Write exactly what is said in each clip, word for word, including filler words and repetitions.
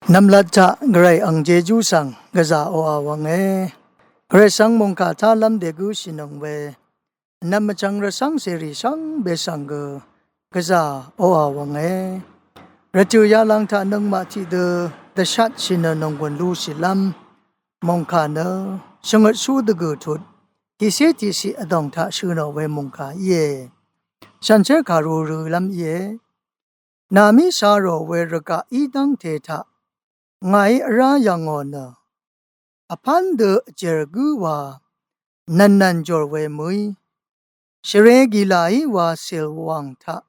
Nvmlat taq Gvray ang Jejú svng gvzà oqà wvnge. Gvray svng mòngkà tálv́m dègǿshìnøng we vnvm vchvng rvcv́ng cèrì shvngbe svng gø gvzà oqà wvnge. Rvtø̀ yalang taq nøngmaq tiqdø dvshatshì nø nònggùn lushìlv́m mòngkà nø shvngøtshú dvgø̀ tut tiqcé tiqciq vdòng taq shø̀ nò we mòngkà íe. Shanshér kàru rølv́m íe. Nàmí sharò we rvgaq í dv́ngte taq ngàí vrá yv̀ngò nø vpv́n dø vjèr gǿ wa nv̀nnv̀n jòr we mø̀í, shvrē gìlàí wa cìlwàng taq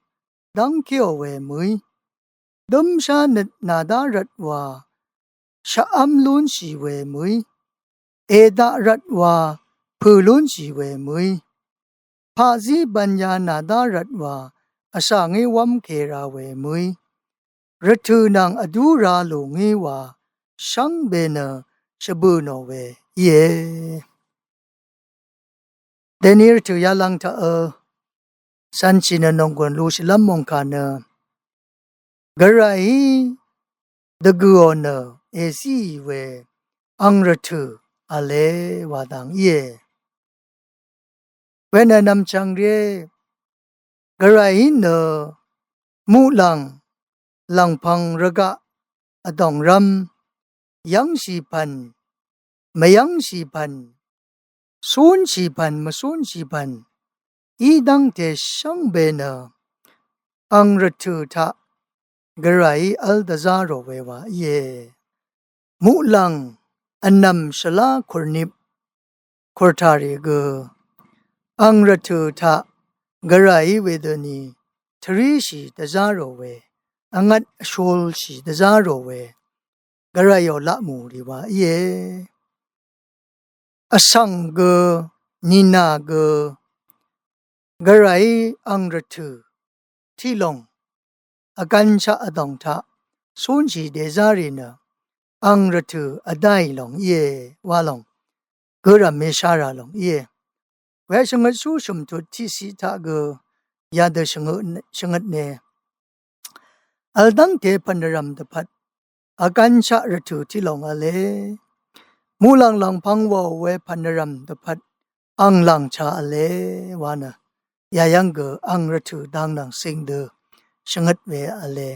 dv́ngkéò we mø̀í, dǿmshá nøt nàdá rvt wa shvv́m lúnshì we mø̀í, èdaq rvt wa pø̀ lúnshì we mø̀í, paqzí bv̀nya nàdá rvt wa vsvngí wv́mke ra we mø̀í, rvtø̀ nvng vdú ra lù ngí wa shvngbe nø shvbø̀ nò we íe. Dèni rvtø̀ yalang taq ø cv̄nshì nø nònggùn lushìlv́m mòngkà nø Gvrayí dvgø̀ò nø èzíì we ang rvtø̀ v̄le wa dang íe. Wenø nvmchvng ré Gvrayí nø muqlàng lv̀ngpv̄ng rvgaq vdòngrv́m yv́ngshì pv̀n mvyv́ngshì pv̀n, cúnshì pv̀n mvcúnshì pv̀n í dv́ngte shvngbe nø ang rvtø̀ taq Gvrayí v́l dvzá rò we wa íe. Muqlàng vnv̀m shvlá kùrnip kùrtàrì gø ang rvtø̀ taq Gvrayí wedøni tvríshì dvzá rò we, vngvt vshulshì dvzá rò we Gvrayò laq mù rì wa íe. Vsvng gø nìnà gø Gvrayí ang rvtø̀ tiqlòng vgvnshaq vdòng taq cúnshì dèzá rì nø ang rvtø̀ vdáì lòng íe wa lòng gø rv̀mé shá rà lòng íe. We shvngøtshú shø̀mtut tiqciq taq gø yadø shvngøtne. Vl dv́ngte pv̀nrv̀m dvpvt vgvnshaq rvtø̀ tiqlòng v̄le. Muqlàng lv̀ngpv̄ng wàò we pv̀nrv̀m dvpvt ang làngcha v̄le wa nø yayv́ng gø ang rvtø̀ dang nvng cing dø shvngøt we v̄le.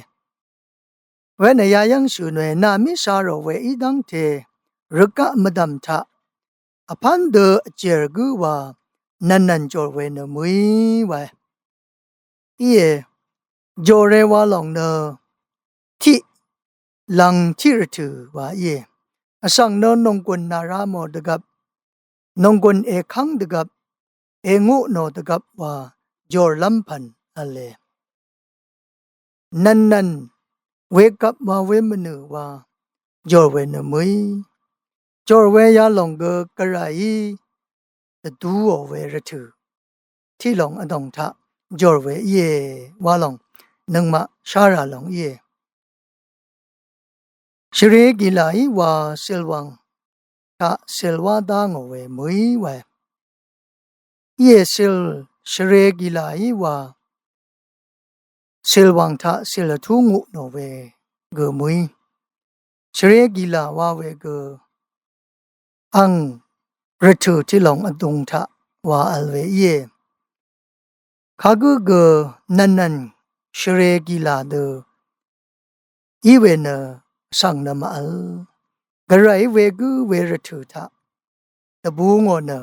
Wenø yayv́ng shø̀n we nàmí sharò we í dv́ngte rvgaq mvdv̀m taq vpv́n dø vjèr gǿ wa nv̀nnv̀n jòr we nø mø̀í wae. Íe, jòre wa lòng nø tiq lvng tiq rvtø̀ wa íe. Vsvng nø nònggùn nàra mò dvgvp, nònggùn èkv́ng dvgvp, ènguq nò dvgvp wa jòrlv́m pv̀n v̄le. Nv̀nnv̀n wegvp wa wemvnø̀ wa jòr we nø mø̀í. Jòr we yalòng gø Gvrayí dvdúò we rvtø̀ tiqlòng vdòng taq jòr we íe wa lòng nøngmaq shá rà lòng íe. Shvrē gìlàí wa cìlwàng taq cìlwá dá ngò we mø̀í wae. Íe cìl shvrē gìlàí wa cìlwàng taq cìl vtú nguq nò we gø mø̀í. Shvrē gìlà wa we gø ang rvtø̀ tiqlòng vdung taq wa vl we íe. Kagǿ gø nv̀nnv̀n shvrē gìlà dø í we nø vsvng nø màvl. Gvray wegǿ we rvtø̀ taq dvbù ngò nø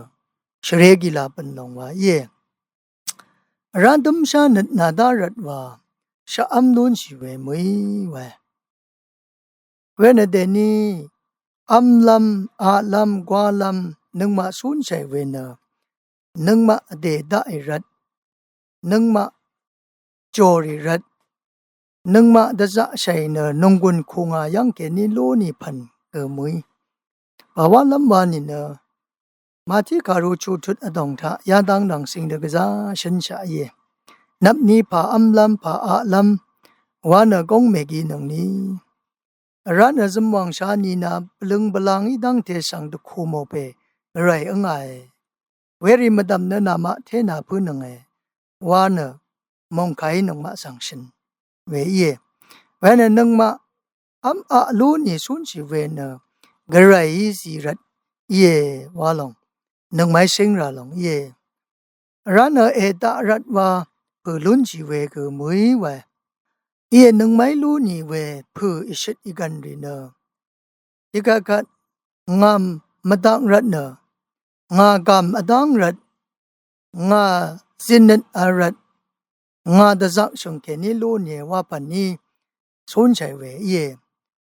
shvrē gìlà bø̀n lòng wa íe. Vrá dǿmshá nøt nàdá rvt wa shvv́m lúnshì we mø̀í wae. Wenø dèní v́mlv́m, aqlv́m, gwálv́m nøngmaq cúnshàì we nø nøngmaq vdè daqì rvt, nøngmaq jòrì rvt, nøngmaq dvzaqshàì nø nònggùn kùngà yv́ng kèní lú nì pv̀n gø mø̀í. Pàwálv́m wa nìnø Màtí kàru chutut vdòng taq yadang nvng cing dø gvzá shǿnshaq íe. Nvpni pà v́mlv́m pà aqlv́m wa nø góng mèginøngni. Vrá nø zømwàngsha nìnà bvløng bvlang í dv́ngte svng dvkù mò pè Gvray ǿngàe. Werì mvdv̀m nø namaq té nàpǿnønge wa nø mòngkàí nøngmaq svng shø̀n we íe. Wenø nøngmaq v́m aq lú nì cúnshì we nø Gvrayí zì rvt íe wa lòng, nøngmaqí cíngrà lòng íe. Vrá nø èdaq rvt wa pø̀ lúnshì we gø mø̀í wae. Íe nøngmaqí lú nì we pø̀ ìshøt ìgv̀n rì nø tiqkvt kvt ngà mvdaq rvt nø, ngà gàm vdáng rvt, ngà zìnøt vl rvt, ngà dvzaqshø̀ng kèní lú nìe wa pv̀n ní cúnshàì we íe.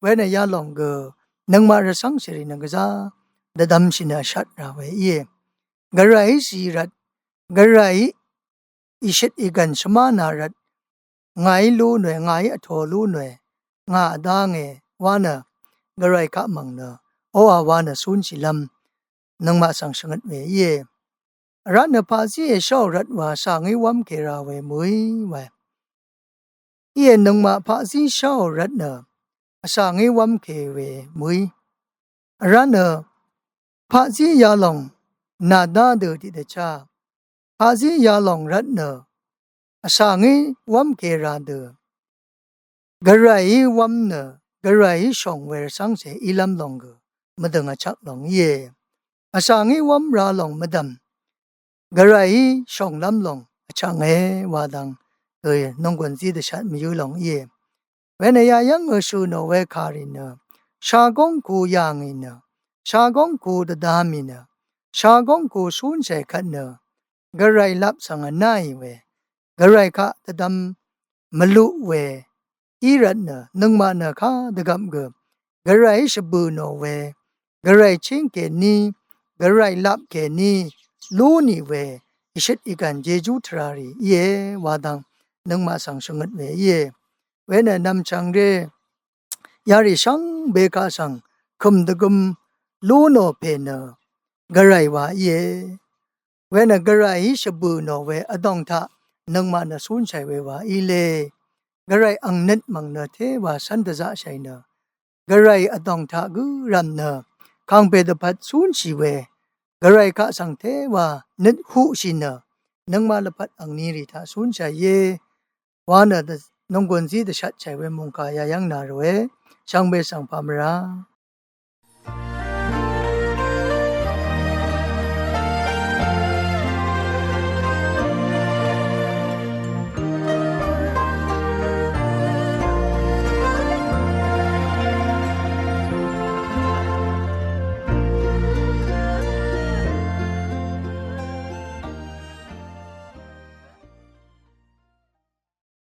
Wenø yalòng gø nøngmaq rvcv́ngcèrì nø gvzá dvdvmshì nø vshat rà we íe. Gvrayí zì rvt, Gvrayí ìshøt ìgv̀n shvmá nà rvt, ngàí lú nòe, ngàí vtō lú nòe, ngà vdánge wa nø Gvray kaq mv̀ng nø oqà wa nø cúnshìlv́m nøngmaq svng shvngøt we íe. Vrá nø paqzí èsháò rvt wa vsv̀ngí wv́mkè ra we mø̀í wae. Íe nøngmaq paqzí sháò rvt nø vsv̀ngí wv́mkè we mø̀í. Vrá nø paqzí yalòng nàdá dø tiqdvchá paqzí yalòng rvt nø vsv̀ngí wv́mkè ra dø Gvrayí wv́m nø Gvrayí shòng we rvcv́ngcè ílv́m lòng gø mvdø̀ng vchvk lòng íe. Vsv̀ngí wv́m ra lòng mvdv̀m Gvrayí shònglv́m lòng vchvnge wa dang gø nònggùn zí dvshat mvyǿ lòng íe. Wenø yayv́ng ø shø̀ nò we kàrì nø shagóng ku yà ngì nø, shagóng ku dvda mì nø, shagóng ku cúnshàì kvt nø Gvray lap svng vnáì we, Gvray kaq dvdvm mvluq we í rvt nø nøngmaq nø kadvgvp gø Gvrayí shvbø̀ nò we, Gvray chíng kèní, Gvray lap kèní lú nì we ìshøt ìgv̀n jejú tvrà rì íe wa dang nøngmaq svng shvngøt we íe. Wenø nv̀mchv̀ngré yarì shvngbe kaq svng kø̀m dvgøm lú nò pè nø Gvray wa íe. Wenø Gvrayí shvbø̀ nò we vdòng taq nøngmaq nø cúnshàì we wa í le. Gvray ang nøt mv̀ng nø té wa cv́n dvzaqshàì nø Gvray vdòng taq gǿ rv̀m nø kàngpè dvpvt cúnshì we, Gvray kaq svng té wa nøt huqshì nø nøngmaq lvpat angnirì taq cúnshàì íe. Wa nø dv-, nònggùn zí dvshatshàì we mòngkà yayv́ng nà ròe, shvngbe svng pà mvrá.